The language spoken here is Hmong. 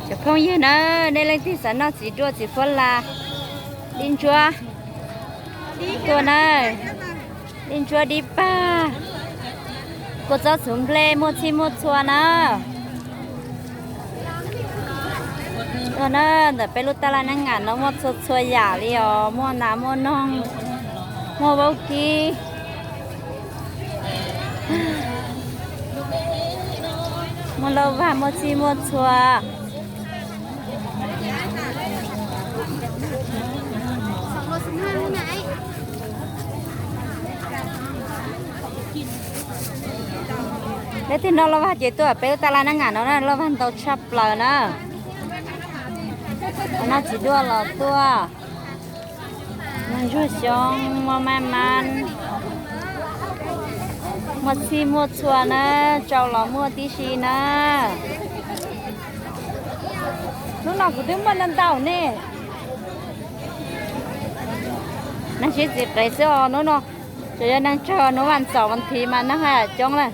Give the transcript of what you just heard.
Cov phooj ywg na, nej leej twg xav noj txiv duaj txiv fuab las, dib ntsuab tuaj na, dib ntsuab dib pag, kua txob txhuv nplej muaj txhij muaj txhua na. Tuaj na, ntawm peb lub taj laj neeb ngas no muaj txhua txhua yam li os, muaj nas muaj noog, muaj vaub kib, muaj lauj vag muaj txhij muaj txhua. Leej twg noj lauj vag ces tuaj peb lub taj laj neeb ngas no na, lauj vag ntau tshaj plaws na. Noj txiv duaj los tuaj. Muaj ntsuag xyoob, muaj maj mab, muaj txhij muaj txhua na, tsau los muaj tib si na. Hnub no kuv twb muaj ntau ntau ne. Neeg sib txiv qev xwb os hnub no, tsuas yog neeg tsawg, hnub vas xaum vas thiv mas neeg haj yam coob lawm.